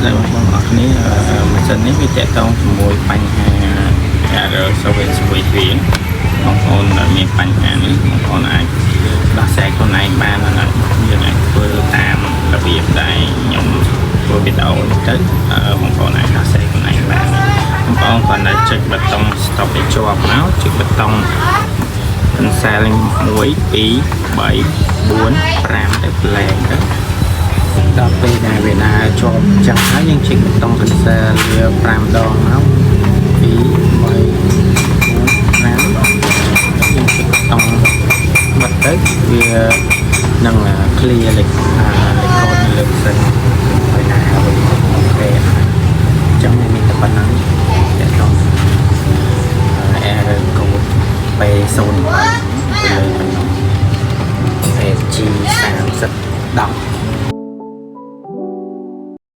ស្តីបងប្អូនអរគ្នាម៉ាស៊ីននេះវាតាក់ទងជាមួយបញ្ហា error service switch វាបងប្អូនដែលមានបញ្ហានេះបងប្អូនអាចដោះស្រាយខ្លួនឯងបានហើយយើងអាចធ្វើតាមរបៀបដែលខ្ញុំធ្វើវីដេអូនេះទៅបងប្អូនអាចដោះស្រាយខ្លួនឯងបានបងប្អូនគ្រាន់តែចុចប៊ូតុង stop ឲ្យជាប់មកចុចប៊ូតុង cancel 1 2 3 4 5ទៅ play ទៅដល់ពេលដែលវាដើរជាប់ចឹងហើយយើងចុចប៊ូតុង cancel វា5ដងមក2 3 4 5យើងចុចប៊ូតុងបិទទៅវានឹង clear លេខលេខកូដនៅលើម៉ាស៊ីន។